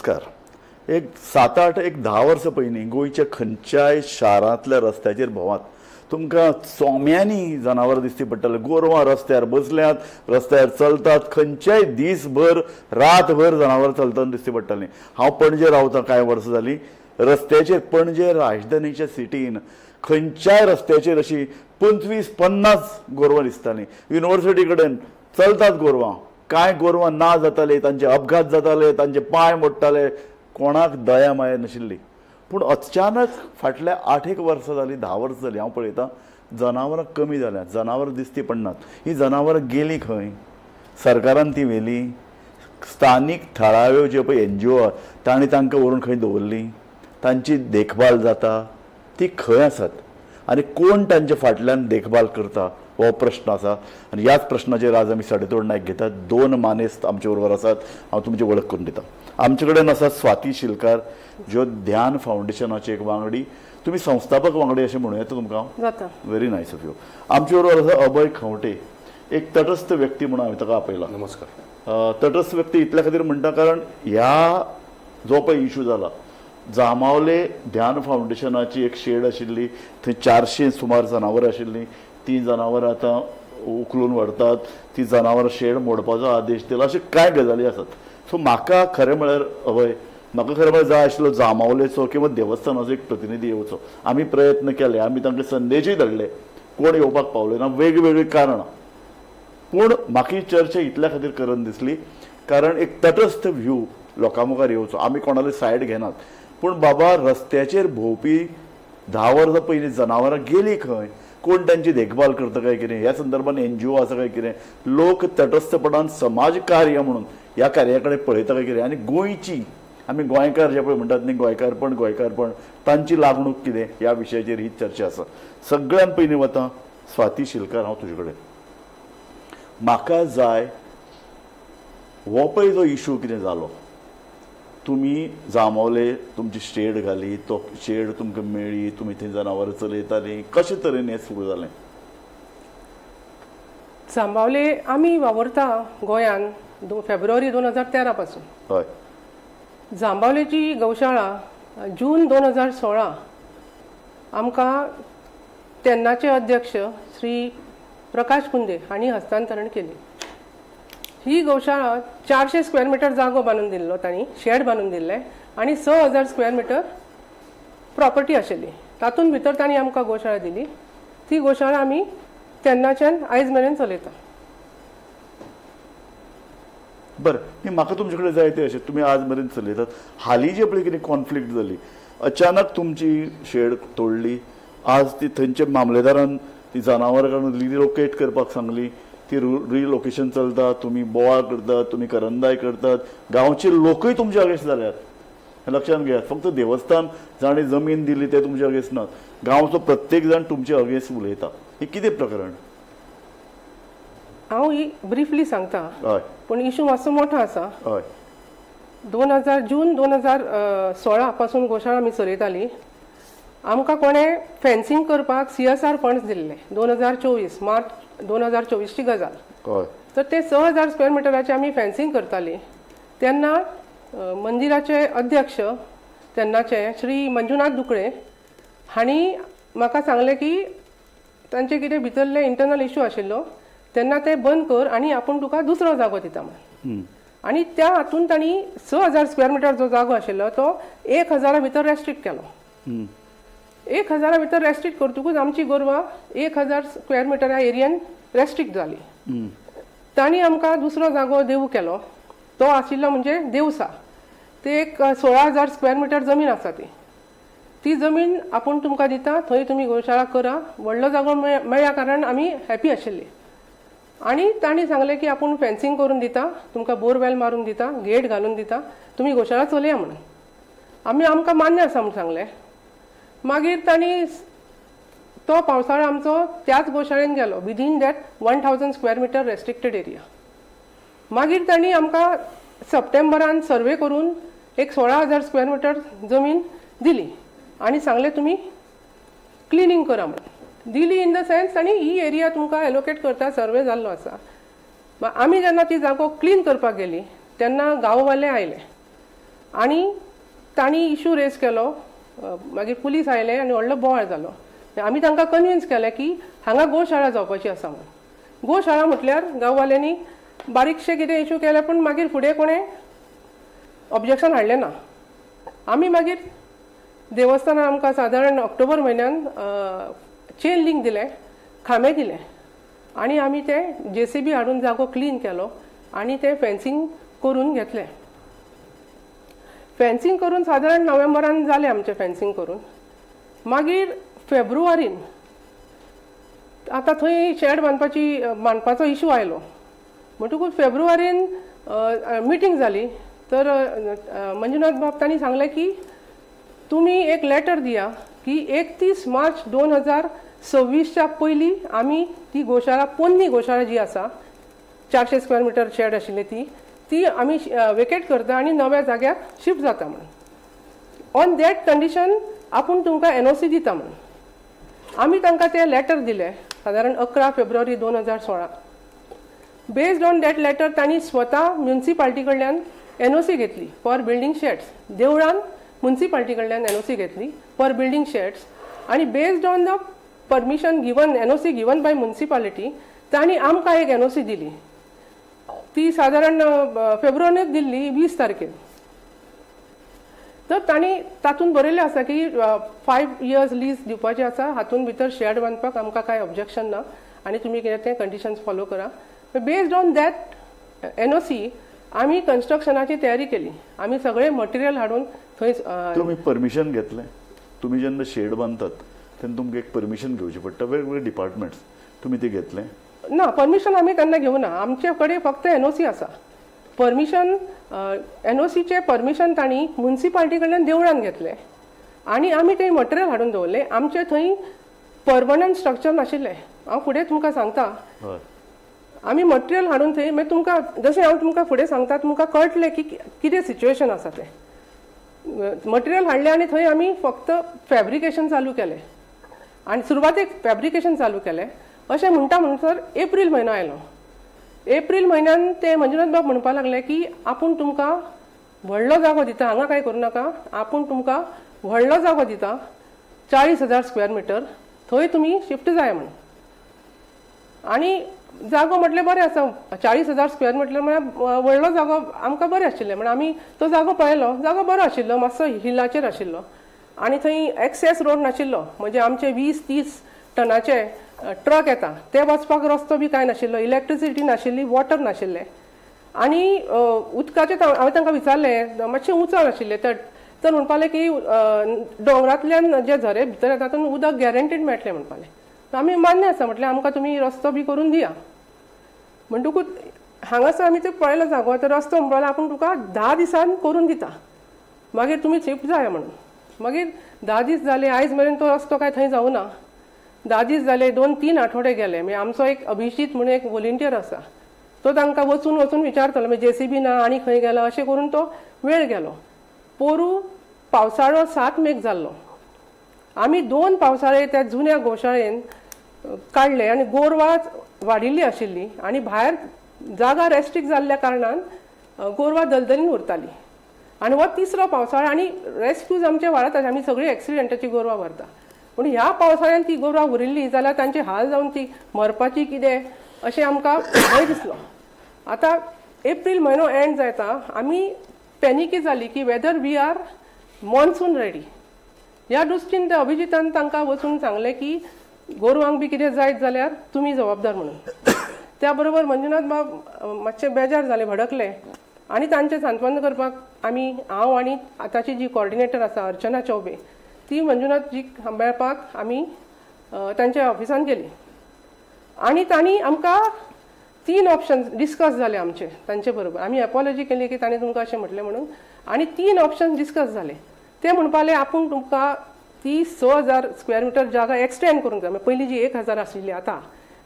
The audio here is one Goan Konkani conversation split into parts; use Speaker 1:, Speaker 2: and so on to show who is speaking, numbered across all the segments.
Speaker 1: नमस्कार. एक 7-8 एक 10 वर्सां पयलीं गोंयच्या खंयच्याय शारांतल्या रस्त्याचेर भोंवात, तुमकां चोम्यांनी जनावरां दिसती पडटले. गोरवां रस्त्यार बसल्यात, रस्त्यार चलतात, खंयच्याय दीसभर रातभर जनावरां चलतना दिसती पडटलीं. हांव पणजे रावतां कांय वर्सां जालीं. रस्त्याचेर पणजे राजधानीच्या सिटीन खंयच्याय रस्त्याचेर अशी 25-50 गोरवां दिसतालीं. युनिवर्सिटी कडेन चलतात गोरवां. कांय गोरवां ना जाताली, तांचे अपघात जाताले, तांचे पांय मोडटाले, कोणाक दया माया नाशिल्ली. पूण अचानक फाटल्या 8-1 वर्सां जालीं, 10 वर्सां जालीं, हांव पळयतां जनावरां कमी जाल्यात, जनावरां दिसती पडनात. ही जनावरां गेलीं खंय? सरकारान ती व्हेली? स्थानीक थळाव्यो ज्यो पळय एनजीओ तांणी तांकां व्हरून खंय दवरली? तांची देखभाल जाता? ती खंय आसात आनी कोण तांच्या फाटल्यान देखभाल करता हो प्रश्न आसा. आनी ह्याच प्रश्नाचेर आज आमी सडेतोड नायक घेतात. दोन मानेस्त आमचे बरोबर आसात, हांव तुमची वळख करून दिता. आमचे कडेन आसा स्वाती शिलकार, ज्यो ध्यान फावंडेशनाचे एक वांगडी. तुमी संस्थापक वांगडी अशें म्हणूं येता तुमकां?
Speaker 2: जाता.
Speaker 1: Very nice of you. आमचे बरोबर आसा अभय खंवटे, एक तटस्थ व्यक्ती म्हणून हांवें ताका आपयला.
Speaker 3: नमस्कार.
Speaker 1: तटस्थ व्यक्ती इतल्या खातीर म्हणटा कारण ह्या जो पळय इशू जाला, जांबावले ध्यान फावंडेशनाची एक शेड आशिल्ली, थंय 400 सुमार जनावरां आशिल्लीं. ती जनावरां आतां उखलून व्हरतात, ती जनावरां शेड मोडपाचो आदेश दिला, अशे कांय गजाली आसात. सो म्हाका खरें म्हळ्यार अभय, म्हाका खरें म्हळ्यार जाय आशिल्लो जांबावलेचो किंवा देवस्थानाचो एक प्रतिनिधी येवचो. आमी प्रयत्न केले, आमी तांकां संदेशूय धाडले, कोण येवपाक पावले ना, वेगवेगळीं कारणां. पूण म्हाका ही चर्चा इतल्या खातीर करन दिसली कारण एक तटस्थ व्यू लोकां मुखार येवचो. आमी कोणाले सायड घेनात, पूण बाबा रस्त्याचेर भोंवपी 10 वर्सां पयलीं जनावरां गेलीं खंय, कोण तांची देखभाल करता काय कितें, ह्या संदर्भात एनजीओ आसा काय कितें, लोक तटस्थपणान समाज कार्य म्हणून ह्या कार्या कडेन पळयता काय कितें, आनी गोंयची आमी गोंयकार जे पळय म्हणटात न्ही, गोंयकारपण गोंयकारपण, तांची लागणूक कितें, ह्या विशयाचेर ही चर्चा आसा. सगळ्यान पयलीं वता स्वाती शिलकार, हांव तुजे कडेन. म्हाका जाय हो पळय जो इशू कितें जालो, तुमी जांबावले तुमची शेड घाली, तो शेड तुमकां मेळ्ळी, तुमी थंय जनावरां चलयतालीं, कशे तरेन हें सुरू जालें?
Speaker 2: जांबावले आमी वावुरता गोंयान फेब्रुवारी 2013 पासून. जांबावलेची गौशाळा जून 2016 आमकां तेन्नाचे अध्यक्ष श्री प्रकाश कुंदे हांणी हस्तांतरण केली. ही गौशाळा 400 स्क्वेअर मिटर जागो बांदून दिल्लो तांणी, शेड बांदून दिल्लें आनी 6000 स्क्वेअर मिटर प्रॉपर्टी आशिल्ली. तातूंत भितर तांणी आमकां गोशाळा दिली. ती गोशाळा आमी तेन्नाच्यान आयज मेरेन चलयता.
Speaker 1: बरें, न्ही म्हाका तुमचे कडेन जाय तें अशें, तुमी आज मेरेन चलयतात. हालीं जे पळय कितें कॉन्फ्लिक्ट जाली, अचानक तुमची शेड तोडली, आज ती थंयच्या मामलेदारान ती जनावरां काडून रिलोकेट करपाक सांगली, ती रिलोकेशन चलता, तुमी बोवाळ करतात, तुमी करंदाय करतात, गांवचे लोकूय तुमच्या अगेन्स्ट जाल्यात, हें लक्षांत घेयात. फक्त देवस्थान जाणें जमीन दिली ते तुमच्या अगेन्स्ट नात, गांवचो प्रत्येक जाण तुमचे अगेन्स्ट उलयता. हें कितें प्रकरण?
Speaker 2: हांव ही ब्रिफली सांगता, पूण इशू मातसो मोठो आसा. 2000 जून 2016 पासून गोशाळा आमी चलयताली. आमकां कोणें फेन्सिंग करपाक सीएसआर फंड्स दिल्ले. 2024 मार्च 2024ची गजाल. तर ते 6000 स्क्वेअर मिटराचे आमी फेन्सिंग करताली तेन्ना मंदिराचे अध्यक्ष तेन्नाचे श्री मंजुनाथ दुकडे हांणी म्हाका सांगलें की तांचे कितें भितरले इंटरनल इशू आशिल्लो, तेन्ना ते बंद कर आनी आपूण तुका दुसरो जागो दिता म्हणून. आनी त्या हातून तांणी 6000 स्क्वेअर मिटर जो जागो आशिल्लो तो 1000 भितर रेस्ट्रिक्ट केलो. 1000 भितर रेस्ट्रिक्ट करतकूच आमची गोरवां 1000 स्क्वेअर मिटरा एरियन रेस्ट्रिक्ट जाली. तांणी आमकां दुसरो जागो देवू केलो, तो आशिल्लो म्हणजे देवसा. ते एक 16,000 स्क्वेअर मिटर जमीन आसा. ती ती जमीन आपूण तुमकां दिता, थंय तुमी गोशाळा करा. व्हडलो जागो मेळ्ळ्या कारण आमी हॅपी आशिल्ली. आनी तांणी सांगलें की आपूण फेन्सिंग करून दिता तुमकां, बोरवेल मारून दिता, गेट घालून दिता, तुमी गोशाळा चलया म्हणून. आमी आमकां मान्य आसा म्हूण सांगलें. मागीर तांणी तो पावसाळो आमचो त्याच गोशाळेन गेलो within that 1000 square meter restricted area. मागीर तांणी आमकां सप्टेंबरान सर्वे करून एक 16,000 स्क्वेअर मिटर जमीन दिली आनी सांगलें तुमी क्लिनींग करा म्हणून. दिली इन the sense आनी ही एरिया तुमकां एलोकेट करता, सर्वे जाल्लो आसा. आमी जेन्ना ती जागो क्लीन करपाक गेली तेन्ना गांववाले आयले. आनी तांणी इशू रेज केलो. मागीर पुलीस आयले आनी व्हडलो बोवाळ जालो. आमी तांकां कन्विन्स केलें की हांगा गोशाळा जावपाची आसा म्हणून. गोशाळा म्हटल्यार गांववाल्यांनी बारीकशे कितें इशू केले, पूण मागीर फुडें कोणें ऑब्जेक्शन हाडलें ना. आमी मागीर देवस्थानान आमकां सादारण ऑक्टोबर म्हयन्यान चेन लिंक दिलें, खांबे दिले आनी आमी ते जेसीबी हाडून जागो क्लीन केलो आनी ते फेन्सींग करून घेतलें. फेन्सींग करून सादारण नोव्हेंबरान जालें आमचें फेन्सींग करून. मागीर फेब्रुवारीन आतां थंय शेड बांदपाची बांदपाचो इशू आयलो. म्हणटकूच फेब्रुवारीन मिटींग जाली तर मंजुनाथ बाब तांणी सांगलें की तुमी एक लेटर दिया की 31 मार्च 2026च्या पयलीं आमी ती गोशाळा, पोन्नी गोशाळा जी आसा 400 स्क्वेअर मिटर शेड आशिल्ली ती ती आमी वेकेट करता आनी नव्या जाग्यार शिफ्ट जाता म्हणून. ऑन that condition आपूण तुमकां एनओसी दिता म्हणून. आमी तांकां ते लेटर दिले सादारण 11 फेब्रुवारी 2016. बेस्ड ऑन that letter तांणी स्वता म्युन्सिपाल्टी कडल्यान एनओसी घेतली फॉर बिल्डींग शेड्स. देवळान म्युन्सिपाल्टी कडल्यान एनओसी घेतली फॉर बिल्डींग शेड्स आनी based on the permission given, NOC given by municipality, तांणी आमकां एक एनओसी दिली. ती सादारण फेब्रुवारीच दिल्ली 20 तारखेर. तर तांणी तातूंत बरयल्लें आसा की 5 इयर्स लीज दिवपाचें आसा, हातूंत भितर शेड बांदपाक आमकां कांय ऑब्जेक्शन ना आनी तुमी कितें तें कंडिशन्स फॉलो करा. बेस्ड ऑन that NOC आमी कन्स्ट्रक्शनाची तयारी केली. आमी सगळें मटेरियल हाडून थंय
Speaker 1: तुमी परमिशन घेतलें? तुमी जेन्ना शेड बांदतात तेन्ना तुमकां एक परमिशन घेवचें पडटा वेगवेगळे डिपार्टमेंट्स, तुमी तें घेतलें?
Speaker 2: ना, परमिशन आमी तेन्ना घेवना. आमचे कडेन फक्त एनओसी आसा. परमिशन, एनओसीचें परमिशन तांणी मुन्सिपाल्टी कडल्यान देवळान घेतलें आनी आमी थंय मटेरियल हाडून दवरलें. आमचें थंय परमनंट स्ट्रक्चर नाशिल्लें. हांव फुडें तुमकां सांगता. आमी मटेरियल हाडून थंय, मागीर तुमकां जशें हांव तुमकां फुडें सांगता तुमकां कळटलें की कितें सिच्युएशन आसा तें. मटेरियल हाडलें आनी थंय आमी फक्त फॅब्रिकेशन चालू केलें आनी सुरवातेक फॅब्रिकेशन चालू केलें. अशें म्हणटा म्हणसर एप्रील म्हयनो आयलो. एप्रील म्हयन्यान ते मंजुनाथ बाब म्हणपाक लागले की आपूण तुमकां व्हडलो जागो दिता, हांगा कांय करूं नाका, आपूण तुमकां व्हडलो जागो दिता 40,000 स्क्वेअर मिटर, थंय तुमी शिफ्ट जाय म्हणून. आनी जागो म्हटलें बरें आसा, 40,000 स्क्वेअर मिटर म्हळ्यार व्हडलो जागो, आमकां बरें आशिल्लें. म्हण आमी तो जागो पळयलो. जागो बरो आशिल्लो, मातसो हिलाचेर आशिल्लो आनी थंय एक्सेस रोड नाशिल्लो. म्हणजे आमचे 20-30 टनाचे ट्रक येता ते वचपाक रस्तो बी कांय नाशिल्लो. इलेक्ट्रिसिटी नाशिल्ली, वॉटर नाशिल्लें आनी उदकाचें हांवें तांकां विचारलें, मातशें उंचार आशिल्लें तर तर म्हणपालें की दोंगरांतल्यान जे झरे भितर येता तातूंत उदक गॅरंटीड मेळटलें म्हणपालें. आमी मान्य आसा म्हटलें, आमकां तुमी रस्तो बी करून दिया. म्हणटकूच हांगासर आमी ते पळयलो जागो, तर रस्तो म्हणपाक आपूण तुका 10 दिसान करून दिता, मागीर तुमी शिफ्ट जाय म्हणून. मागीर 10 दीस जाले, आयज मेरेन तो रस्तो काय थंय जावना. 10 दीस जाले, 2-3 आठवडे गेले. मागीर आमचो एक अभिजीत म्हणून एक वॉलंटियर आसा, तो तांकां वचून वचून विचारतालो, मागीर जेसीबी ना आनी खंय गेला, अशें करून तो वेळ गेलो. पोरू पावसाळो 7 मेक जाल्लो. आमी 2 पावसाळे त्या जुन्या गोशाळेन काडले आनी गोरवां वाडिल्ली आशिल्ली आनी भायर जागा रेस्ट्रिक्ट जाल्ल्या कारणान गोरवां दलदलीन उरताली. आनी हो तिसरो पावसाळो आनी रेस्क्यूज आमचे वाडत आसा. आमी सगळीं एक्सिडेंटाची गोरवां व्हरता, पूण ह्या पावसाळ्यान ती गोरवां उरिल्ली जाल्यार तांचे हाल जावन ती मरपाची कितें अशें आमकां भंय दिसलो. आतां एप्रील म्हयनो एंड जायता, आमी पॅनिकी जाली की whether we are monsoon ready. ह्या दृश्टीन त्या अभिजितान तांकां वचून सांगलें की गोरवांक बी कितें जायत जाल्यार तुमी जबाबदार म्हणून. त्या बरोबर मंजुनाथ बाब मातशे बेजार जाले, भडकले आनी तांचें सांत्वन करपाक आमी, हांव आनी आतांची जी कॉर्डिनेटर आसा अर्चना चौबे, ती मंजुनाथजीक मेळपाक आमी तांच्या ऑफिसान गेली आनी तांणी आमकां 3 ऑप्शन डिस्कस जाले आमचे तांचे बरोबर. आमी एपॉलॉजी केली की ताणें तुमकां अशें म्हटलें म्हणून आनी 3 ऑप्शन डिस्कस जाले. ते म्हणपाले आपूण तुमकां ती 6000 स्क्वेअर मिटर जागा एक्सटेंड करूंक जाय. पयलीं जी 1000 आशिल्ली आतां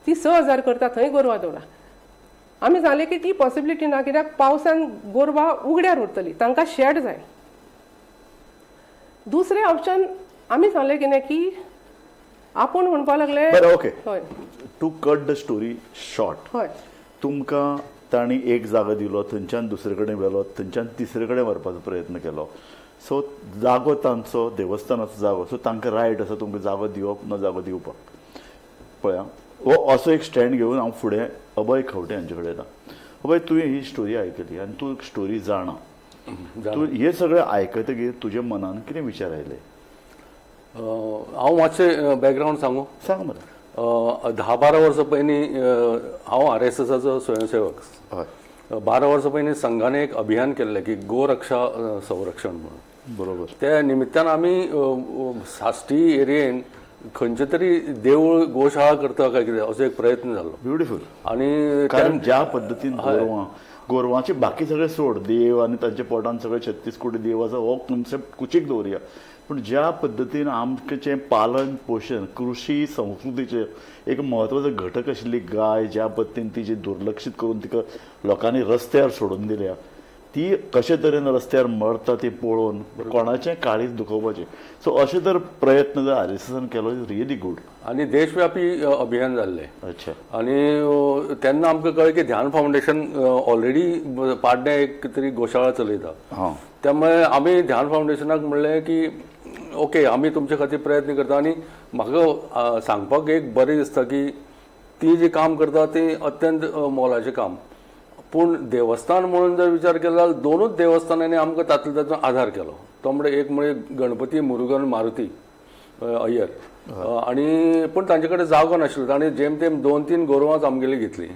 Speaker 2: ती 6000 करता, थंय गोरवां दवरा. आमी सांगलें की ती पॉसिबिलिटी ना, कित्याक पावसान गोरवां उगड्यार उरतली, तांकां शेड जाय. दुसरें ऑप्शन आमी सांगलें कितें की आपूण म्हणपाक लागले
Speaker 1: बरें, ओके.
Speaker 2: हय.
Speaker 1: To cut the story short, तुमकां तांणी एक जागो दिलो, थंयच्यान दुसरे कडेन व्हेलो, थंयच्यान तिसरे कडेन व्हरपाचो प्रयत्न केलो. सो जागो तांचो, देवस्थानाचो जागो, सो तांकां रायट आसा तुमकां जागो दिवप ना जागो दिवपाक. पळया, हो असो एक स्टँड घेवन हांव फुडें अभय खंवटे हांचे कडेन येता. अभय, तुवें ही स्टोरी आयकली आनी तूं स्टोरी जाणा, तूं हे सगळें आयकतकीर तुज्या मनान कितें विचार आयले?
Speaker 3: हांव मातशें बॅकग्रावंड सांगू?
Speaker 1: सांग मरे.
Speaker 3: 10-12 वर्सां पयलीं हांव आरएसएसाचो स्वयंसेवक. 12 वर्सां पयलीं संघान एक अभियान केल्लें की गोरक्षा संरक्षण म्हणून. त्या निमित्तान आमी साश्टी एरियेन खंयचे तरी देवूळ गोशाळा करता काय कितें असो एक प्रयत्न जालो.
Speaker 1: ब्युटिफूल.
Speaker 3: आनी
Speaker 1: कारण ज्या पद्दतीन गोरवां, गोरवांचे बाकी सगळे सोड, देव आनी तांच्या पोटान सगळे 36 कोटी देव आसा हो कॉन्सेप्ट कुशीक दवरुया, पूण ज्या पद्दतीन आमचें पालन पोशण कृशी संस्कृतीचें एक म्हत्वाचो घटक आशिल्ली गाय ज्या पद्दतीन तिची दुर्लक्षीत करून तिका लोकांनी रस्त्यार सोडून दिल्या, ती कशे तरेन रस्त्यार मरता ती पळोवन कोणाचें काळीज दुखोवपाचें. सो अशें जर प्रयत्न जर आरएसएसान केलो is really good.
Speaker 3: आनी देशव्यापी अभियान जाल्लें. आनी तेन्ना आमकां कळ्ळें की ध्यान फावंडेशन ऑलरेडी पाड्ड्यां एक तरी गोशाळा चलयता. त्यामुळे आमी ध्यान फावंडेशनाक म्हणलें की ओके, आमी तुमचे खातीर प्रयत्न करता. आनी म्हाका सांगपाक एक बरें दिसता की ती जी काम करता ती अत्यंत मोलाचें काम. पूण देवस्थान म्हणून जर विचार केलो जाल्यार दोनूच देवस्थानांनी आमकां तातूंत तातूंत आधार केलो. तो म्हणजे एक म्हणजे गणपती, मुरुगन, मारुती अय्यर, आनी पूण तांचे कडेन जागो नाशिल्लो, तांणी जेम तेम 2-3 गोरवांच आमगेली घेतली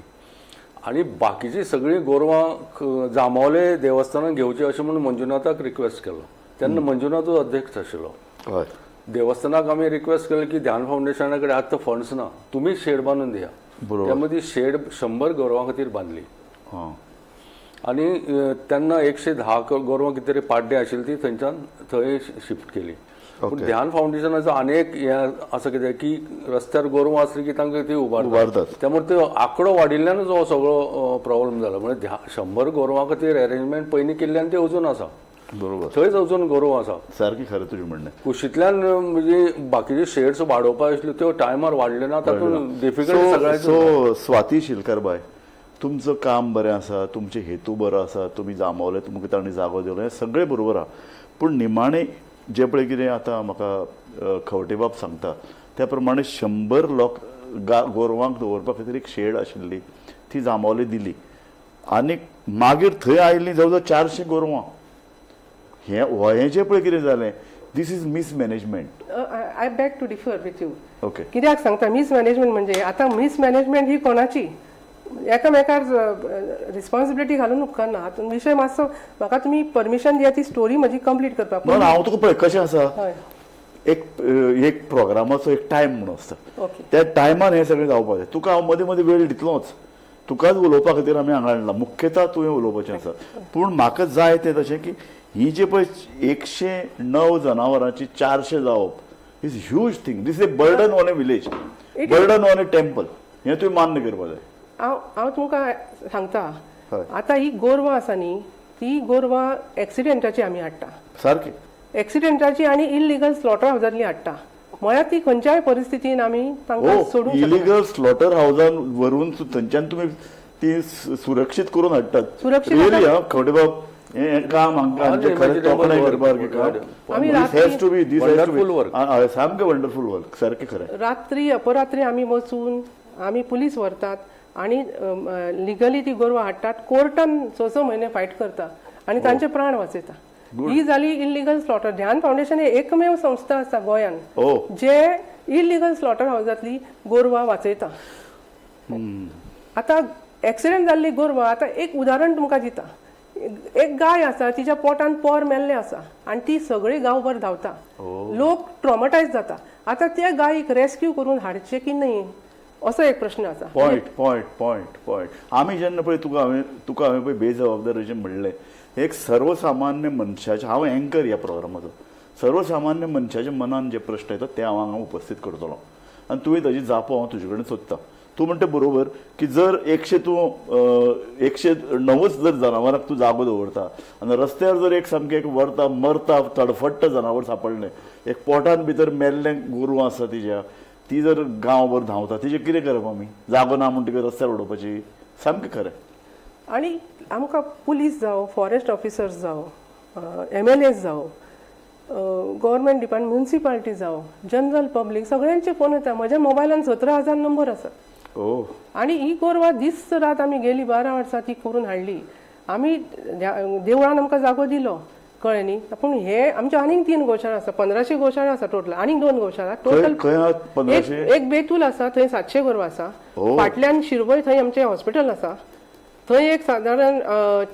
Speaker 3: आनी बाकीची सगळीं गोरवां जांबावले देवस्थानाक घेवची अशें म्हणून मंजुनाथाक रिक्वेस्ट केलो. तेन्ना मंजुनाथूच अध्यक्ष आशिल्लो. देवस्थानाक आमी रिक्वेस्ट केली की ध्यान फावंडेशना कडेन आतां फंड्स ना, तुमी शेड बांदून दिया. त्यामुळे ती शेड 100 गोरवां खातीर बांदली. आनी तेन्ना 110 गोरवां कितें तरी पाड्डें आशिल्ली ती थंयच्यान थंय शिफ्ट केली. पूण ध्यान फावंडेशनाचो आनी एक हें आसा कितें की रस्त्यार गोरवां आसली की तांकां ती उबारतात, त्यामुळे तो आंकडो वाडिल्ल्यानूच हो सगळो प्रॉब्लम जाला. म्हणजे 100 गोरवां खातीर अरेंजमेंट पयलीं केल्ल्यान ते अजून आसा.
Speaker 1: बरोबर,
Speaker 3: थंयच अजून गोरवां आसा.
Speaker 1: सारकें खरें तुजें म्हणणें.
Speaker 3: कुशींतल्यान म्हणजे बाकीचे शेड्स वाडोवपा आशिल्ल्यो त्यो टायमार वाडल्यो ना, तातूंत डिफिकल्ट सगळ्यांचे.
Speaker 1: सो स्वाती शिलकार बाय, तुमचं काम बरें आसा, तुमचे हेतू बरो आसा, तुमी जांबावले तुमकां तांणी जागो दिलो, हें सगळें बरोबर आसा. पूण निमाणें जें पळय कितें आतां म्हाका खंवटे बाब सांगता त्या प्रमाणे 100 लोक गोरवांक दवरपा खातीर एक शेड आशिल्ली ती जांबावले दिली आनी मागीर थंय आयिल्लीं जवळ जवळ 400 गोरवां. हें हें जें पळय कितें जालें, this is mismanagement.
Speaker 2: I beg to differ with you.
Speaker 1: Okay.
Speaker 2: कित्याक सांगता मिसमॅनेजमेंट म्हणजे आतां मिसमॅनेजमेंट ही कोणाची एकामेकार रिस्पॉन्सिबिलिटी घालून उपकारना. हातून विशय मातसो म्हाका तुमी परमिशन दिया ती स्टोरी म्हजी कंप्लीट करपाक.
Speaker 1: म्हणून हांव तुका पळय कशें आसा, एक एक प्रोग्रामाचो एक टायम म्हणून आसता, त्या टायमान हें सगळें जावपाक जाय. तुका हांव मदीं मदीं वेळ दितलोच, तुकाच उलोवपा खातीर आमी हांगा हाडला, मुख्यता तुवें उलोवपाचें आसा. पूण म्हाका जाय तें तशें की ही जे पळय 109 जनावरांची 400 जावप is huge thing. This is a burden on a village, burden on a temple. हें तुवें मान्य करपाक जाय.
Speaker 2: हांव तुमकां सांगता, आतां ही गोरवां आसा न्ही, ती गोरवां एक्सिडेंटाची आमी हाडटा.
Speaker 1: सारकी
Speaker 2: एक्सिडेंटाची आनी इलिगल स्लॉटर हावजांतली हाडटा. म्हळ्यार ती खंयच्याय परिस्थितीन आमी तांकां सोडूंक शकना.
Speaker 1: इलिगल स्लॉटर हावजान व्हरून थंयच्यान तुमी ती सुरक्षीत करून हाडटात. रियली हा खंवटे बाब, हें काम आमचें खरें तोखणाय करपासारकें काम. This has to be, this has to be सामकें वंडरफूल वर्क, सारकें खरें.
Speaker 2: रात्री अपरात्री आमी वचून आमी पुलीस व्हरतात आनी लिगली ती गोरवां हाडटात. कोर्टान 6-6 म्हयने फायट करता आनी तांचे प्राण वाचयता. ही जाली इलिगल स्लॉटर. ध्यान फावंडेशन हे एकमेव संस्था आसा गोंयान जे इलिगल स्लॉटर हावजांतली गोरवां वाचयता. आतां एक्सिडेंट जाल्ली गोरवां, आतां एक उदाहरण तुमकां दिता. एक गाय आसा, तिच्या पोटान पोर मेल्लें आसा आनी ती सगळी गांवभर धांवता, लोक ट्रॉमटायज जाता. आतां त्या गायीक रेस्क्यू करून हाडचें की न्हय असो एक प्रश्न आसा.
Speaker 1: Point point point point. आमी जेन्ना पळय तुका हांवें पळय बेजबाबदार अशें म्हणलें, एक सर्वसामान्य मनशाचें, हांव एंकर ह्या प्रोग्रामाचो, सर्वसामान्य मनशाच्या मनान जे प्रश्न येतात ते हांव हांगा उपस्थीत करतलो आनी तुवें ताजी जापो हांव तुजे कडेन सोदता. तूं म्हणटा बरोबर की जर 109 जर जनावरांक तूं जागो दवरता आनी रस्त्यार जर एक सामकें एक व्हरता मरता तडफडटा जनावर सांपडलें, एक पोटान भितर मेल्लें गोरवां आसा तिज्या, ती जर गांवभर धांवता तिजें कितें करप आमी? जागो ना म्हूण तिका रस्त्यार उडोवपाची? सामकें खरें.
Speaker 2: आनी आमकां पुलीस जावं, फॉरेस्ट ऑफिसर्स जावं, एमएलएस जावं, गव्हर्मेंट डिपार्टमेंट, म्युनिसिपालिटी जावं, जनरल पब्लीक, सगळ्यांचे फोन येता. म्हज्या मोबायलान 17,000 नंबर आसा. आनी ही गोरवां दीस रात आमी गेली 12 वर्सां ती करून हाडली. आमी देवळान आमकां जागो दिलो, कळ्ळें न्ही. पूण हे आमच्यो आनीक 3 गोशाळा आसा, 1500 गोशाळा आसा टोटल, आनीक 2 गोशाळा टोटल.
Speaker 1: खंय आहात 1500?
Speaker 2: एक बेतूल आसा, थंय 700 गोरवां आसा. फाटल्यान शिरवय थंय आमचें हॉस्पिटल आसा, थंय एक सादारण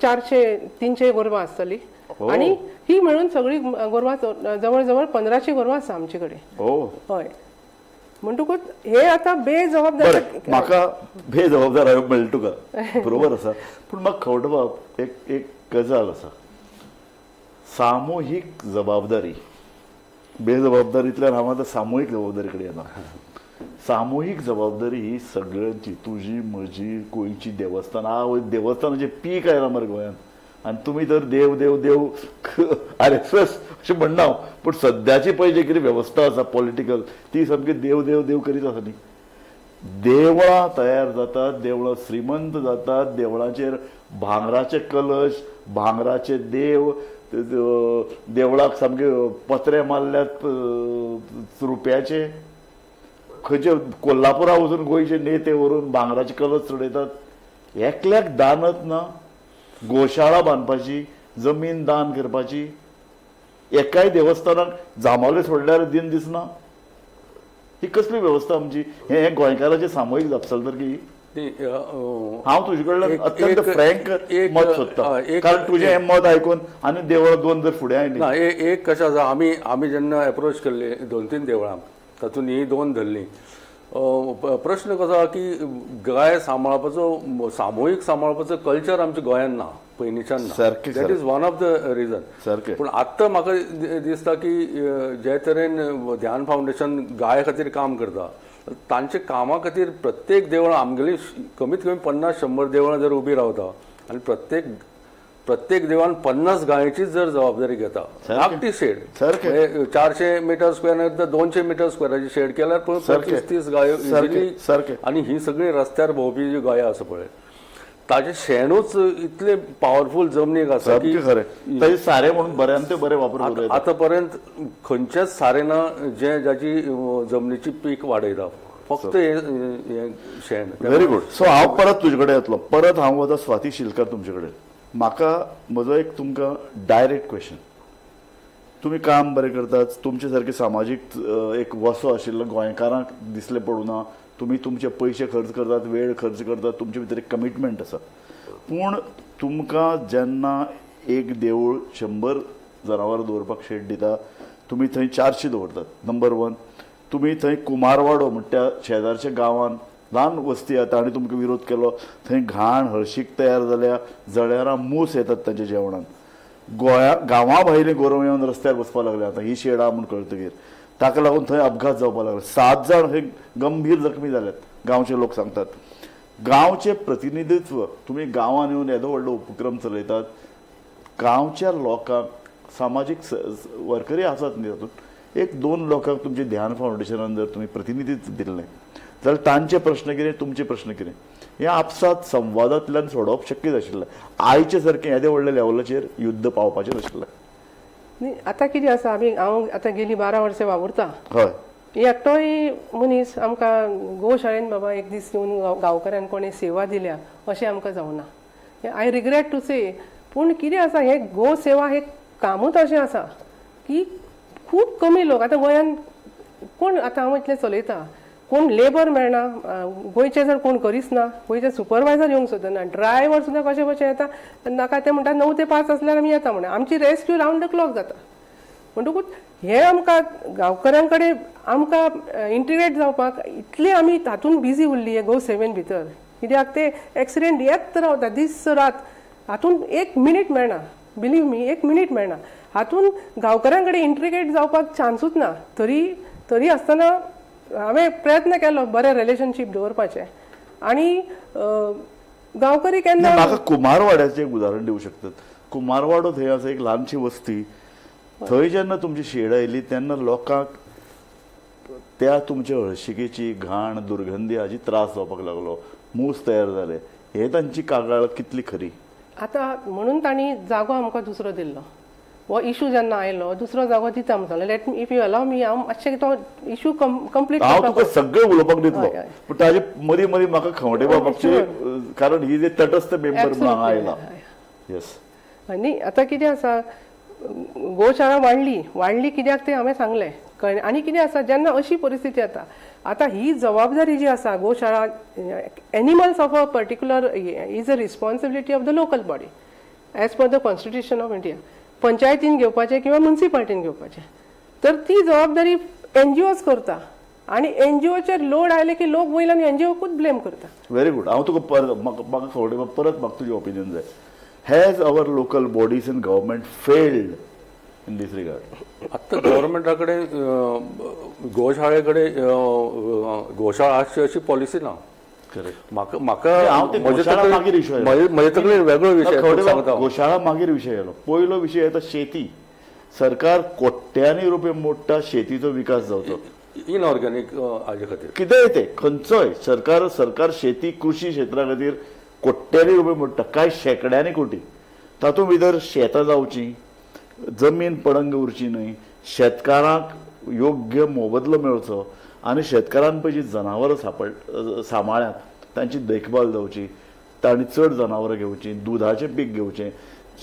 Speaker 2: 400-300 गोरवां आसतली. आनी ही मेळून सगळी गोरवां जवळ जवळ 1500 गोरवां आसा आमचे कडेन. हय, म्हणटकूच हे आतां बेजबाबदार.
Speaker 1: बरें, म्हाका बेजबाबदार हांवें म्हणलें तुका, बरोबर आसा. पूण म्हाका खवटबाब एक एक गजाल आसा, सामुहीक जबाबदारी. बेजबाबदारींतल्यान हांव आतां सामुहीक जबाबदारी कडेन येना. सामुहीक जबाबदारी ही सगळ्यांची, तुजी, म्हजी, गोंयची देवस्थानां. आवय, देवस्थानाचें पीक आयलां मरे गोंयांत. आनी तुमी तर देव देव देव आरएसएस अशें म्हणना हांव, पूण सद्याची पळय जी कितें वेवस्था आसा पॉलिटिकल, ती सामकी देव देव देव करीत आसा न्ही. देवळां तयार जातात, देवळां श्रीमंत जातात, देवळांचेर भांगराचे कलश, भांगराचे देव, देवळाक सामके पत्रे मारल्यात रुप्याचे. खंयचे कोल्हापुरा वचून गोंयचे नेते व्हरून भांगराचे कलश चडयतात. एकल्याक दानत ना गोशाळा बांदपाची, जमीन दान करपाची. एकाय देवस्थानाक जांबावले सोडल्यार दिन दिसना. ही कसली वेवस्था आमची? हे गोंयकाराची सामुहीक जापसालदारकी. हांव तुजे कडल्यान अत्यंत फ्रँक मत सोदता, कारण तुजें हें मत आयकून आनी देवळां दोन जर फुडें आयली
Speaker 3: ना. एक कशें आसा, आमी आमी जेन्ना एप्रोच केल्ली 2-3 देवळांक, तातूंत ही 2 धरलीं. प्रश्न कसो आहा की गाय सांबाळपाचो, सामुहीक सांबाळपाचो कल्चर आमच्या गोंयांत ना, पयलींच्यान ना. That is one of the reason.
Speaker 1: सारकें.
Speaker 3: पूण आत्तां म्हाका दिसता की जे तरेन ध्यान फावंडेशन गाय खातीर काम करता, तांच्या कामा खातीर प्रत्येक देवळां आमगेली कमीत कमी 50-100 देवळां जर उबी रावता आनी प्रत्येक देवळान 50 गायेचीच जर जबाबदारी घेता, धाकटी शेड, 400 मिटर स्क्वेअर नाही तर 200 मिटर स्क्वेअराची शेड केल्यार 25-30 गायो
Speaker 1: सारकें.
Speaker 3: आनी ही सगळी रस्त्यार भोंवपी जी गायो आसा पळय, ताजें शेणूच इतलें पावरफूल जमनीक आसा की
Speaker 1: खरें, ताजें सारें म्हणून बऱ्यान ते बरें वापरून.
Speaker 3: आतां पर्यंत खंयचेंच सारें ना जें जाची जमनीची पीक वाडयता, फक्त हे शेण.
Speaker 1: Very good. सो हांव परत तुजे कडेन येतलो, परत हांव वता स्वाती शिलकार तुमचे कडेन. म्हाका म्हजो एक तुमकां डायरेक्ट क्वेश्चन, तुमी काम बरें करतात, तुमचे सारके सामाजीक एक वसो आशिल्लो गोंयकारांक दिसलें पडूं ना, तुमी तुमचे पयशे खर्च करतात, वेळ खर्च करतात, तुमचे भितर एक कमिटमेंट आसा. पूण तुमकां जेन्ना एक देवूळ 100 जनावरां दवरपाक शेड दिता, तुमी थंय 400 दवरतात. नंबर 1, तुमी थंय कुमारवाडो म्हणटा शेजारच्या गांवान ल्हान वस्ती आहा, ताणें तुमकां विरोध केलो, थंय घाण हळशीक तयार जाल्या, जळेरां मूस येतात तांच्या जेवणान. गोंया गांवा भायले गोरवां येवन रस्त्यार बसपाक लागले आतां ही शेड आहा म्हूण कळटकीर, ताका लागून थंय अपघात जावपाक लागले. 7 जाण थंय गंभीर जखमी जाल्यात, गांवचे लोक सांगतात. गांवचें प्रतिनिधित्व तुमी गांवान येवन येदो व्हडलो उपक्रम चलयतात, गांवच्या लोकांक सामाजीक वर्करी आसात न्ही, तातूंत 1-2 लोकांक तुमचें ध्यान फावंडेशनान जर तुमी प्रतिनिधित्व दिल्लें जाल्यार तांचे प्रश्न कितें, तुमचे प्रश्न कितें, हे आपसात संवादांतल्यान सोडोवप शक्य आशिल्लें. आयचे सारकें येदे व्हडल्या लेवलाचेर युद्ध पावपाचें नाशिल्लें.
Speaker 2: न्ही, आतां कितें आसा, आमी हांव आतां गेली 12 वर्सां वावुरता.
Speaker 1: हय,
Speaker 2: एकटोय मनीस आमकां गोशाळेन बाबा एक दीस येवन गांवकारान कोणें सेवा दिल्या अशें आमकां जावना. I regret to से, पूण कितें आसा, हें गो सेवा हें कामूच अशें आसा की खूब कमी लोक आतां गोंयांत कोण, आतां हांव इतलें चलयता, कोण लेबर मेळना, गोंयचे जर कोण करीच ना, गोंयचे सुपरवायजर येवंक सोदना, ड्रायवर सुद्दां कशें कशें येता नाका, ते म्हणटा 9 ते 5 आसल्यार आमी येता म्हणून. आमची रेस्क्यू रावंड the clock जाता. म्हणटकूच हें आमकां गांवकऱ्यां कडेन आमकां इंटिग्रेट जावपाक इतली आमी तातूंत बिजी उरली हे गो सेवेन भितर, कित्याक ते एक्सिडेंट येत रावता दीस रात, हातूंत एक मिनीट मेळना, बिलीव मी, एक मिनीट मेळना. हातूंत गांवकऱ्यां कडेन इंटिग्रेट जावपाक चान्सूच ना. तरी आसतना हांवें प्रयत्न केलो बरें रिलेशनशीप दवरपाचें आनी गांवकरी केन्ना.
Speaker 1: म्हाका कुमारवाड्याचें एक उदाहरण दिवं शकतात. कुमारवाडो थंय आसा एक ल्हानशी वस्ती, थंय जेन्ना तुमची शेड आयली तेन्ना लोकांक त्या तुमच्या हळशिकेची घाण दुर्गंधी हाजी त्रास जावपाक लागलो, मूस तयार जाले. हे तांची कागाळ कितली खरी?
Speaker 2: आतां म्हणून तांणी जागो आमकां दुसरो दिल्लो. हो इशू जेन्ना आयलो, दुसरो जागो दिता म्हणून सांगलें. Let me, if you allow me, हांव मातशें तो इशू कंप्लीट
Speaker 1: हांव तुका सगळें उलोवपाक दितलो,
Speaker 2: हय, हय.
Speaker 1: पूण ताजे मदीं मदीं म्हाका खंवटे बाबाची, कारण ही जे तटस्थ मेंबर म्हणून हांगा आयला. येस.
Speaker 2: न्ही, आतां कितें आसा, गोशाळा वाडली, वाडली कित्याक तें हांवें सांगलें, कळ्ळें. आनी कितें आसा, जेन्ना अशी परिस्थिती येता, आतां ही जबाबदारी जी आसा गोशाळा, animals of a particular is a responsibility of the local body as per the Constitution of India. पंचायतीन घेवपाचें किंवा मुन्सिपाल्टीन घेवपाचें, तर ती जबाबदारी एनजीओच करता आनी एनजीओचेर लोड आयले की लोक वयल्यान एनजीओकूच ब्लेम करता.
Speaker 1: Very good. हांव तुका परत, म्हाका म्हाका खंवटे बाब, परत म्हाका तुजें ओपिनियन जाय. Has our local bodies and government failed in this regard?
Speaker 3: आत्तां गव्हर्मेंटा कडेन गोशाळे कडेन गोशाळा आसची अशी पॉलिसी ना.
Speaker 1: करेक्ट.
Speaker 3: म्हाका म्हाका
Speaker 1: हांव ते
Speaker 3: म्हजे
Speaker 1: गोशाळा
Speaker 3: तकलेन-
Speaker 1: मागीर issue आयलो.
Speaker 3: म्हजे तकलेन वेगळो विशय
Speaker 1: खवडे
Speaker 3: सांगता हांव.
Speaker 1: गोशाळा मागीर विशय आयलो. पयलो विशय येता शेती. सरकार कोट्यांनी रुपये मोडटा शेतीचो विकास जावचो.
Speaker 3: इनऑर्गॅनीक हाजे खातीर.
Speaker 1: कितेंय ते खंयचोय सरकार, सरकार शेती कृशी क्षेत्रा खातीर कोट्यांनी रुपये मोडटा, कांय शेंकड्यांनी कोटी. तातूंत भितर शेतां जावचीं, जमीन पडंग उरची न्हय, शेतकारांक योग्य मोबदलो मेळचो आनी शेतकारान पळय जी जनावरां सांबाळ्यात तांची देखभाल जावची, तांणी चड जनावरां घेवचीं, दुदाचें पीक घेवचें,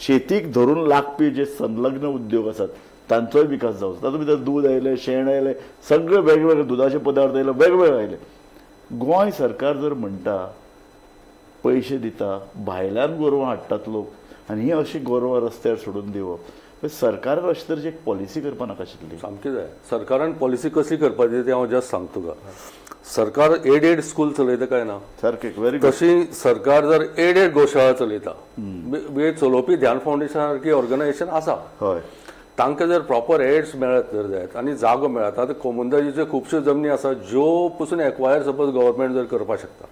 Speaker 1: शेतीक धरून लागपी जे संलग्न उद्योग आसात तांचोय विकास जावचो. तातूंत भितर दूद आयलें, शेण आयलें, सगळे वेगवेगळे दुदाचे पदार्थ आयले, वेगवेगळे आयले. गोंय सरकार जर म्हणटा पयशे दिता, भायल्यान गोरवां हाडटात लोक आनी ही अशी गोरवां रस्त्यार सोडून दिवप, सरकारान अशे तरेची एक पॉलिसी करपाक नाका आशिल्ली?
Speaker 3: सामकी जाय. सरकारान पॉलिसी कसली करपाची तें हांव जस्ट सांगता तुका. सरकार एडेड स्कूल चलयता काय ना?
Speaker 1: सारकें, व्हेरी गुड.
Speaker 3: तशी सरकार जर एडेड गोशाळा चलयता, चलोवपी ध्यान फावंडेशन सारकी ऑर्गनायझेशन आसा, तांकां जर प्रॉपर एड्स मेळत जर जायत आनी जागो मेळत, आतां कोमुंदाजीच्यो खुबश्यो जमनी आसा ज्यो पसून एक्वायर सपोज गव्हर्मेंट जर करपाक शकता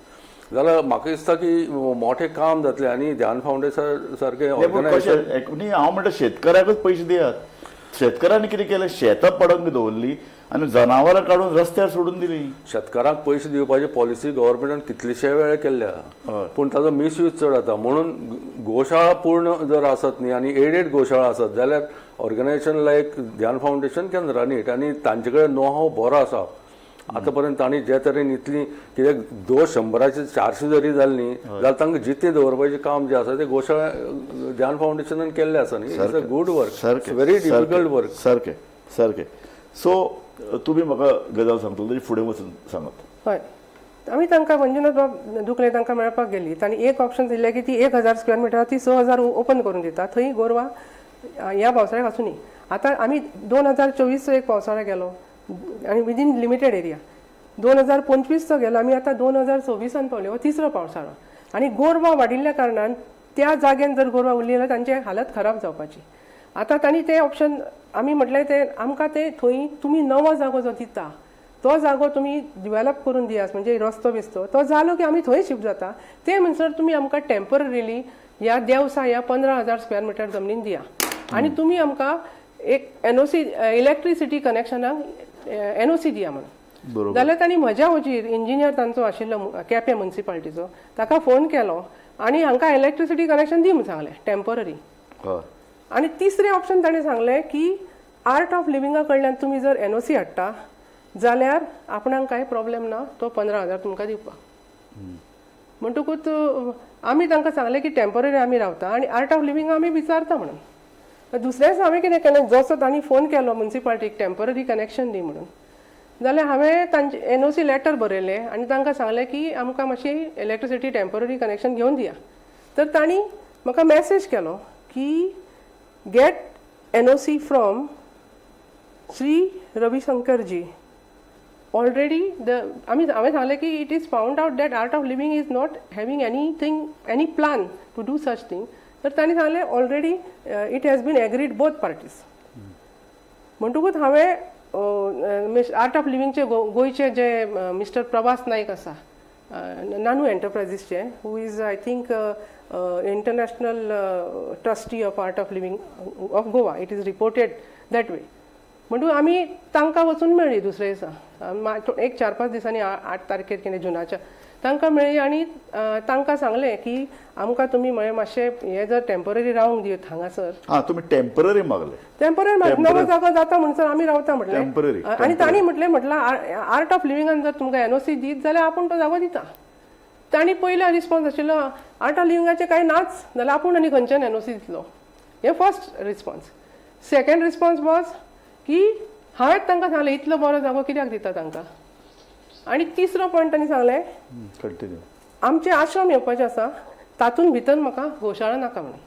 Speaker 3: जाल्यार म्हाका दिसता की मोठें काम जातलें आनी ध्यान फावंडेशन सारकें
Speaker 1: नाही, पूण
Speaker 3: ऑर्गनायझेशन
Speaker 1: कशें न्ही, हांव म्हणटा शेतकऱ्याकूच पयशे दियात. शेतकऱ्यांनी कितें केलें, शेतां पडंग दवरली आनी जनावरां काडून रस्त्यार सोडून दिली.
Speaker 3: शेतकारांक पयशे दिवपाची पॉलिसी गव्हर्मेंटान कितलेशे वेळ केल्ल्या, पूण ताजो मिसयूज चड जाता. म्हणून गोशाळा पूर्ण जर आसत न्ही आनी एडेड गोशाळा आसत जाल्यार organisation like Dhyan Foundation can run it. आनी तांचे कडेन नो हाव बरो आसा. आतां पर्यंत तांणी जे तरेन इतली, कित्याक 200चे 400 जरी जाली न्ही जाल्यार तांकां जितें दवरपाचें काम जें आसा तें गोशाळा ध्यान फावंडेशनान केल्लें आसा न्ही. It's a good work, very difficult work.
Speaker 1: सारकें सारकें. सो तुमी म्हाका गजाल सांगतले, तरी फुडें वचून सांगात.
Speaker 2: हय, आमी तांकां मंजुनाथ बाब दुकले तांकां मेळपाक गेली. तांणी एक ऑप्शन दिल्लें की ती 1000 स्क्वेअर मिटर ती 6000 ओपन करून दिता, थंय गोरवां ह्या पावसाळ्याक आसूं. आतां आमी 2024चो एक पावसाळो गेलो आनी विदीन लिमिटेड एरिया 2025चो गेलो. आमी आतां 2026आन पावले, हो तिसरो पावसाळो आनी गोरवां वाडिल्ल्या कारणान त्या जाग्यान जर गोरवां उरलीं जाल्यार तांची हालत खराब जावपाची. आतां तांणी तें ऑप्शन, आमी म्हटलें तें आमकां तें थंय तुमी नवो जागो जो दिता तो जागो तुमी डिवेलप करून दियात, म्हणजे रस्तो बिस्तो तो जालो की आमी थंय शिफ्ट जाता. ते म्हणसर तुमी आमकां टेंपररीली ह्या देवसा ह्या 15,000 स्क्वेअर मिटर जमनीन दिया आनी तुमी आमकां एक एनओसी, इलेक्ट्रिसिटी कनेक्शनाक एनओसी दिया म्हणून. जाल्यार तांणी म्हज्या हुजीर इंजिनियर तांचो आशिल्लो केपें मुन्सिपाल्टीचो, ताका फोन केलो आनी हांकां इलेक्ट्रिसिटी कनेक्शन दी म्हूण सांगलें टेंपररी. आनी तिसरें ऑप्शन ताणें सांगलें की आर्ट ऑफ लिविंगा कडल्यान तुमी जर एनओसी हाडटा जाल्यार आपणाक कांय प्रॉब्लेम ना तो 15,000 तुमकां दिवपाक. म्हणटकूच आमी तांकां सांगलें की टेंपररी आमी रावता आनी आर्ट ऑफ लिविंग आमी विचारता म्हणून. दुसऱ्या दिसा हांवें कितें केलें, जसो तांणी फोन केलो मुन्सिपाल्टीक टेंपररी कनेक्शन दी म्हणून, जाल्यार हांवें तांचे एनओसी लेटर बरयलें आनी तांकां सांगलें की आमकां मातशी इलेक्ट्रिसिटी टेंपररी कनेक्शन घेवन दिया. तर तांणी म्हाका मॅसेज केलो की get NOC from Shri Ravishankar ji. Already the आमी, हांवें सांगलें की it is found out that Art of Living is not having anything, any plan to do such thing. तर तांणी सांगलें, already it has been agreed both parties. म्हणटकूच हांवें आर्ट ऑफ लिविंगचे गोंयचे जे मिस्टर प्रभास नायक आसा, नानू एंटरप्रायजीसचे, who is, I think, international trustee of Art of Living of Goa, it is reported that way. म्हणटकूच आमी तांकां वचून मेळ्ळी दुसरे दिसा, एक 4-5 दिसांनी, 8 तारखेर कितें जुनाच्या. तांकां मेळ्ळी आनी तांकां सांगलें की आमकां तुमी म्हळें मातशें हें जर टेम्पररी रावंक दियत हांगासर.
Speaker 1: हां, तुमी टेम्पररी मागले.
Speaker 2: टेम्पररी नवो जागो जाता म्हणसर आमी रावता म्हटलें.
Speaker 1: Temporary.
Speaker 2: आनी तांणी म्हटलें म्हटलां आर्ट ऑफ लिविंगान जर तुमकां एनओसी दीत जाल्यार आपूण तो जागो दिता. तांणी पयलो रिस्पॉन्स आशिल्लो आर्ट ऑफ लिविंगाचें कांय नाच जाल्यार आपूण आनी खंयच्यान एनओसी दितलो. हें first response. Second response was की हांवें तांकां सांगलें इतलो बरो जागो कित्याक दिता तांकां. आनी तिसरो पॉयंट तांणी सांगलें
Speaker 1: कंटिन्यू.
Speaker 2: आमचें आश्रम येवपाचें आसा तातूंत भितर म्हाका गोशाळा नाका म्हणून.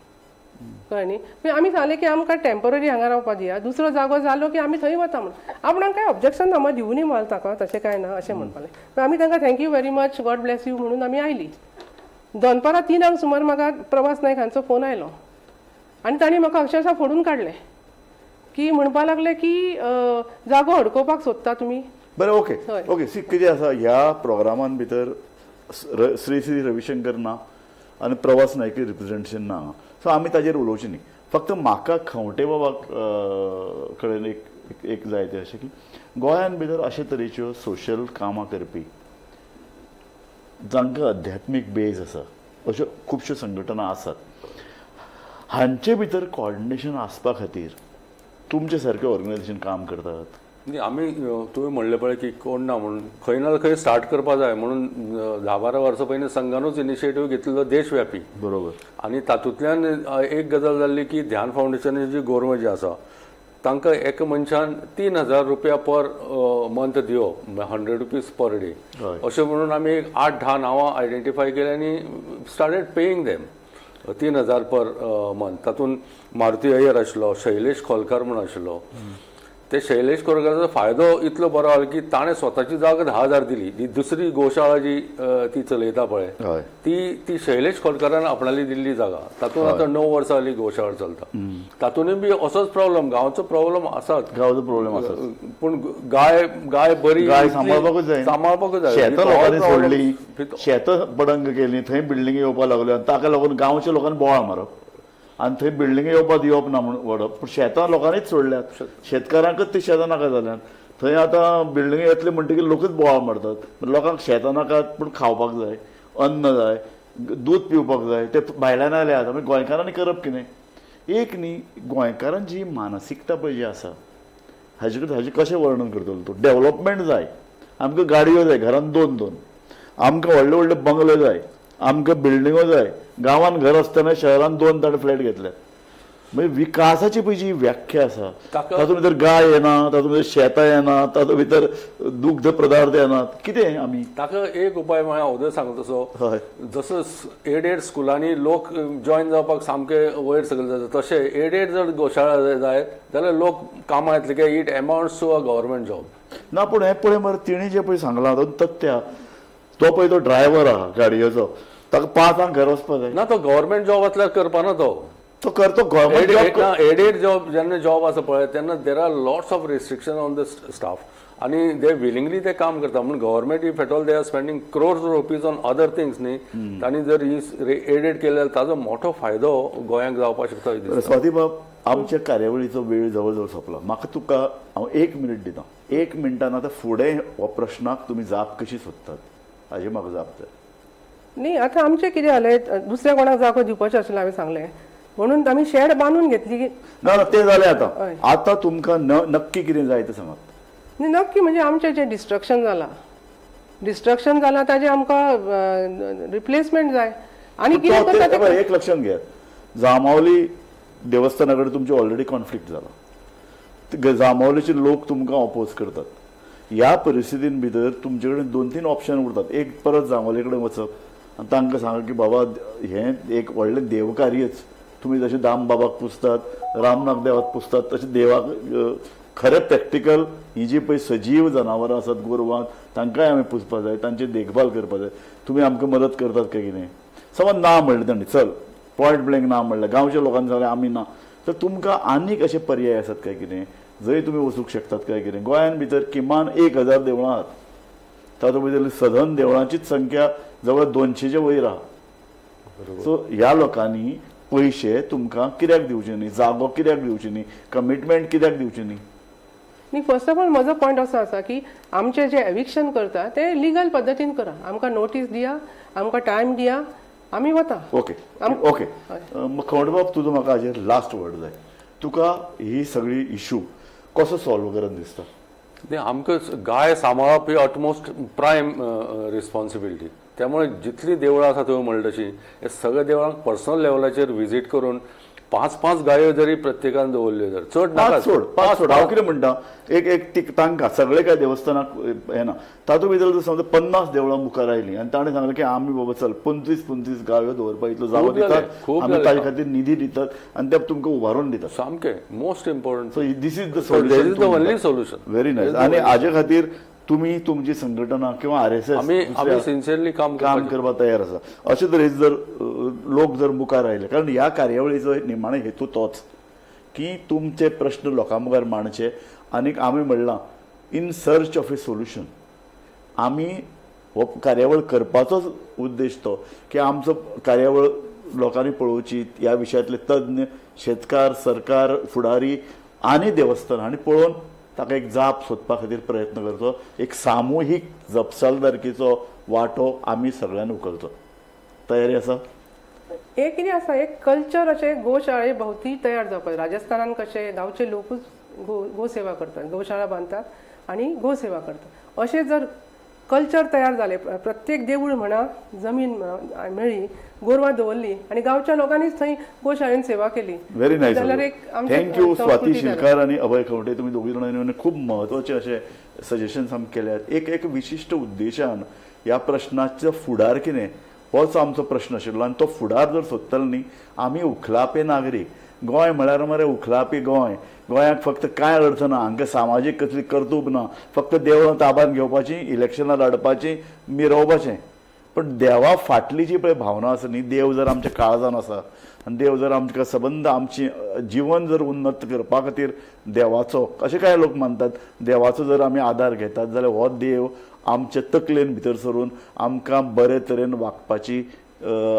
Speaker 2: कळ्ळें न्ही. मागीर आमी सांगलें की आमकां टेम्पररी हांगा रावपा दिया, दुसरो जागो जालो की आमी थंय वता म्हणून. आपणाक कांय ऑब्जेक्शन ना, मागीर दिवुनी माल ताका तशें कांय ना अशें म्हणपालें. मागीर आमी तांकां thank you very much, God bless you म्हणून आमी आयली. दनपारां 3 सुमार म्हाका प्रवास नायक हांचो फोन आयलो आनी तांणी म्हाका अक्षरशा फोडून काडलें की म्हणपा लागले की जागो हडकोवपाक सोदता तुमी.
Speaker 1: बरें, ओके ओके. सी कितें आसा ह्या प्रोग्रामान भितर श्री श्री रविशंकर ना आनी प्रवास नायक रिप्रेझेंटेशन ना, सो आमी ताजेर उलोवचें न्ही. फक्त म्हाका खंवटे बाबा कडेन एक एक जाय तें अशें की गोंयान भितर अशे तरेच्यो सोशल कामां करपी जांकां अध्यात्मीक बेज आसा अश्यो खुबश्यो संघटना आसात. हांचे भितर कॉर्डिनेशन आसपा खातीर तुमचे सारके ऑर्गनायझेशन काम करतात.
Speaker 3: आमी तुवें म्हणलें पळय की कोण ना म्हणून खंय ना खंय स्टार्ट करपा जाय म्हणून 10-12 वर्सां पयलीं संघानूच इनिशिएटीव घेतलेलो देशव्यापी.
Speaker 1: बरोबर.
Speaker 3: आनी तातूंतल्यान एक गजाल जाल्ली की ध्यान फावंडेशनाची जी गोरवां जी आसा तांकां एका मनशान 3,000 रुपया पर मंथ दिवप, 100 रुपीज पर डे अशें म्हणून आमी एक 8-10 नांवां आयडेंटिफाय केली आनी started paying them 3,000 per month. तातूंत मारुती अय्यर आशिल्लो, शैलेश खोलकार म्हूण आशिल्लो. ते शैलेश खोलकाराचो फायदो इतलो बरो जालो की ताणें स्वताची जागा 10,000 दिली. ती दुसरी गोशाळा जी ती चलयता पळय ती ती शैलेश खोलकारान आपणाली दिल्ली जागा. तातूंत आतां 9 वर्सां जाली गोशाळा चलता. तातूंतय बी असोच प्रॉब्लम, गांवचो प्रॉब्लम आसाच,
Speaker 1: गांवचो प्रॉब्लम आसा.
Speaker 3: पूण गाय गाय बरी
Speaker 1: गाय सांबाळपाकूच जाय,
Speaker 3: सांबाळपाकूच जाय.
Speaker 1: शेतां लोकांनी सोडली, शेतां बडंग केली, थंय बिल्डिंग येवपाक लागल्यो आनी ताका लागून गांवच्या लोकांनी बोवाळ मारप आनी थंय बिल्डिंग येवपाक दिवप ना म्हणून वडप. पूण शेतां लोकांनीच सोडल्यात, शेतकारांकच ती शेतां नाका जाल्यात. थंय आतां बिल्डिंग येतली म्हणटकीर लोकच बोवाळ मारतात. लोकांक शेतां नाकात, पूण खावपाक जाय, अन्न जाय, दूद पिवपाक जाय. ते भायल्यान आयले आतां मागीर गोंयकारांनी करप कितें? एक न्ही, गोंयकारांची जी मानसिकता पळय जी आसा हाजे कडेन हाजें कशें वर्णन करतलो तूं? डेवलपमेंट जाय, आमकां गाडयो जाय, घरान 2-2, आमकां व्हडले व्हडले बंगले जाय, आमकां बिल्डिंगो जाय. गांवान घर आसतना शहरान 2 ताणें फ्लॅट घेतल्यात. म्हणजे विकासाची पळय जी व्याख्या आसा तातूंत भितर गाय येना, तातूंत भितर शेतां येना, तातूंत भितर दुग्ध पदार्थ येनात. कितें आमी
Speaker 3: ताका एक उपाय म्हळ्यार हांव सांगता तसो, जसो एडेड स्कुलांनी लोक जॉयन जावपाक सामके वयर सकयल जाता तशें एडेड जर गोशाळा जाय जाल्यार लोक कामां येतले की it amounts to a government job
Speaker 1: ना. पूण हें पळय मरे, तिणें जें पळय सांगलां तातूंत तथ्य. तो पळय तो ड्रायव्हर आहा गाडयेचो, ताका 5 घर वचपाक जाय
Speaker 3: ना. तो गव्हर्मेंट जॉब आसल्यार करपाना तो
Speaker 1: तो करतो गव्हर्मेंट जॉब.
Speaker 3: एडेड जॉब जेन्ना जॉब आसा पळय तेन्ना there are lots of restriction on the staff आनी दे विलिंगली ते काम करता. म्हणून government if at all they are spending crores rupees on other things न्ही, तांणी जर ही एडेड केले जाल्यार ताजो मोठो फायदो गोंयांक जावपाक शकता.
Speaker 1: स्वाती बाब, आमच्या कार्यावळीचो वेळ जवळ जवळ सोंपला. म्हाका तुका हांव 1 मिनीट दिता. 1 मिनटान आतां फुडें हो प्रश्नाक तुमी जाप कशी सोदतात हाजी म्हाका जाप जाय.
Speaker 2: न्ही, आतां आमचें कितें जालें, दुसऱ्या कोणाक जागो दिवपाचें आशिल्लें हांवें सांगलें म्हणून आमी शेड बांदून घेतली.
Speaker 1: ना ना, तें जालें आतां. आतां तुमकां नक्की कितें जाय तें सांगात.
Speaker 2: न्ही, नक्की म्हणजे आमचें जें डिस्ट्रक्शन जालां, डिस्ट्रक्शन जालां ताजें आमकां रिप्लेसमेंट जाय. आनी कितें करता
Speaker 1: एक लक्षात घेयात, जांबावली देवस्थाना कडेन तुमचें ऑलरेडी कॉन्फ्लिक्ट जाला, जांबावलीचे लोक तुमकां ऑपोज करतात. ह्या परिस्थितीन भितर तुमचे कडेन 2-3 ऑप्शन उरतात. एक, परत जांबावले कडेन वचप आनी तांकां सांगप की बाबा हें एक व्हडलें देवकार्यच, तुमी जशें दाम बाबाक पुजतात, रामनाथ देवाक पुजतात, तशें देवाक खरें प्रॅक्टिकल ही जी पळय सजीव जनावरां आसात गोरवां, तांकांय आमी पुजपाक जाय, तांची देखभाल करपाक जाय. तुमी आमकां मदत करतात काय कितें? समज ना म्हणलें तांणी, चल पॉयंट ब्लँक ना म्हणलें, गांवच्या लोकांनी सांगलें आमी ना, तर तुमकां आनीक अशे पर्याय आसात काय कितें जंय तुमी वचूंक शकतात काय कितें? गोंयान भितर किमान 1000 देवळां आहात, तातूंत भितर सधन देवळांचीच संख्या जवळ 200 वयर आहा. सो ह्या लोकांनी पयशे तुमकां कित्याक दिवचे न्ही, जागो कित्याक दिवचे न्ही, कमिटमेंट कित्याक दिवची न्ही?
Speaker 2: न्ही, फर्स्ट ऑफ ऑल म्हजो पॉयंट असो आसा की आमचे जे एविक्शन करता ते लिगल पद्दतीन करा. आमकां नोटीस दिया, आमकां टायम दिया, आमी वता.
Speaker 1: ओके ओके, खवंटबाब, तुजो म्हाका हाजेर लास्ट वर्ड जाय. तुका ही सगळी इशू कसो सॉल्व करन दिसता?
Speaker 3: नाही, आमकां गाय सांबाळप ही अटमोस्ट प्रायम रिस्पॉन्सिबिलिटी. त्यामुळे जितली देवळां आसा तुवें म्हणलें तशी हे सगळ्या देवळांक पर्सनल लेवलाचेर विजीट करून 5-5 गायो जरी प्रत्येकान दवरल्यो जर चड नाका,
Speaker 1: पांच सोड, पांच सोड. हांव कितें म्हणटा, एक एक तांकां सगळे काय देवस्थानाक येना, तातूंत भितर जर समजा 50 देवळां मुखार आयलीं आनी ताणें सांगलें की आमी बाबा चल 25-25 गायो दवरपाक इतलो जागो दितात, आमी ताजे खातीर निधी दितात आनी ते तुमकां उबारून दितात.
Speaker 3: सामकें most important.
Speaker 1: So this is the solution,
Speaker 3: this is the only solution.
Speaker 1: Very nice. आनी हाजे खातीर तुमी तुमची संघटना किंवा RSS
Speaker 3: आमी सिन्सियरली काम
Speaker 1: करपाक तयार आसा. अशे तरेन जर लोक जर मुखार आयले, कारण ह्या कार्यावळीचो निमाणो हेतू तोच की तुमचे प्रश्न लोकां मुखार मांडचे. आनीक आमी म्हणलां in search of a solution, आमी हो कार्यावळ करपाचोच उद्देश तो की आमचो कार्यावळ लोकांनी पळोवची, ह्या विशयांतले तज्ञ, शेतकार, सरकार, फुडारी आनी देवस्थान हांणी पळोवन ताका एक जाप सोदपा खातीर प्रयत्न करचो. एक सामुहीक जपसालदारकीचो वांटो आमी सगळ्यांनी उखलचो. तयारी आसा?
Speaker 2: एक कितें आसा, एक कल्चर अशें गोशाळे भोंवती तयार जावपाक. राजस्थानान कशें गांवचे लोकूच गोसेवा करतात, गोशाळा बांदतात आनी गोसेवा करतात. अशें जर कल्चर तयार जालें, प्रत्येक देवूळ म्हणा जमीन मेळ्ळी, गोरवां दवरली आनी गांवच्या लोकांनीच थंय गोशाळेन सेवा केली.
Speaker 1: Very nice.
Speaker 2: जाल्यार एक
Speaker 1: thank you Swati Shilkar आनी अभय खंवटे, तुमी दोगूय जाणांनी खूब महत्वाचे अशे सजेशन्स आमकां केल्यात. एक एक विशिश्ट उद्देशान ह्या प्रश्नाचो फुडार कितें होच आमचो प्रश्न आशिल्लो आनी तो फुडार जर सोदतलो न्ही, आमी उखलापे नागरीक. गोंय म्हळ्यार मरे उखलापी गोंय. गोंयाक फक्त कांय अर्थ ना, हांकां सामाजीक कसली कर्तूब ना, फक्त देवळां ताब्यांत घेवपाची, इलेक्शनां लडपाची, मिरोवपाचें. पण देवा फाटली जी पळय भावना आसा न्ही, देव जर आमच्या काळजान आसा आनी देव जर आमकां सबंद आमची जिवन जर उन्नत करपा खातीर देवाचो, अशें कांय लोक मानतात, देवाचो जर आमी आदार घेतात जाल्यार हो देव आमचे तकलेन भितर सरून आमकां बरे तरेन वागपाची,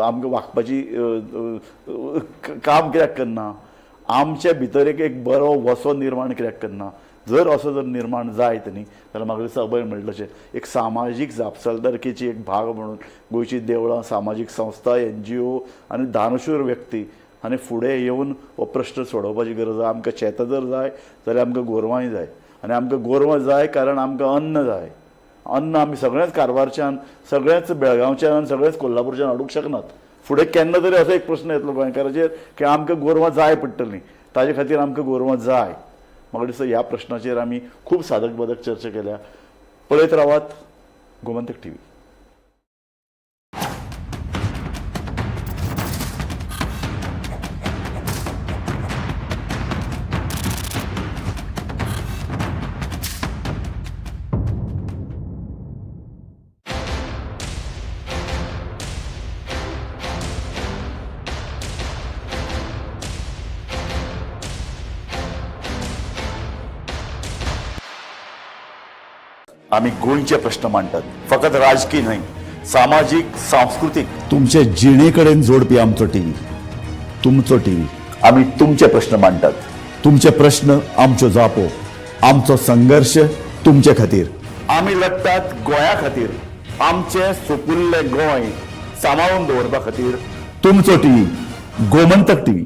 Speaker 1: आमकां वागपाची काम कित्याक करना, आमचे भितर एक एक बरो वसो निर्माण कित्याक करना. जर असो जर निर्माण जायत न्ही जाल्यार म्हाका दिसता अभय म्हणलें तशें एक सामाजीक जापसालदारकेची एक भाग म्हणून गोंयची देवळां, सामाजीक संस्था, NGO आनी दानशूर व्यक्ती आनी फुडें येवन हो प्रश्न सोडोवपाची गरज आसा. आमकां शेतां जर जाय जाल्यार आमकां गोरवांय जाय, आनी आमकां गोरवां जाय कारण आमकां अन्न जाय. अन्न आमी सगळेंच कारवारच्यान, सगळेंच बेळगांवच्यान, सगळेंच कोल्हापूरच्यान हाडूंक शकनात. फुडें केन्ना तरी असो एक प्रश्न येतलो गोंयकाराचेर की आमकां गोरवां जाय पडटलीं, ताजे खातीर आमकां गोरवां जाय. म्हाका दिसता ह्या प्रश्नाचेर आमी खूब साधक बाधक चर्चा केल्या. पळयत रावात गोमंतक TV. आमी गोंयचे प्रश्न मांडटात, फकत राजकी न्हय, सामाजीक, सांस्कृतीक, तुमचे जिणे कडेन जोडपी आमचो टीव्ही, तुमचो टीव्ही. आमी तुमचे प्रश्न मांडटात, तुमचे प्रश्न आमच्यो जापो, आमचो संघर्श तुमचे खातीर. आमी लढटात गोंया खातीर, आमचें सुपुल्लें गोंय सांबाळून दवरपा खातीर. तुमचो टीव्ही, गोमंतक टीव्ही.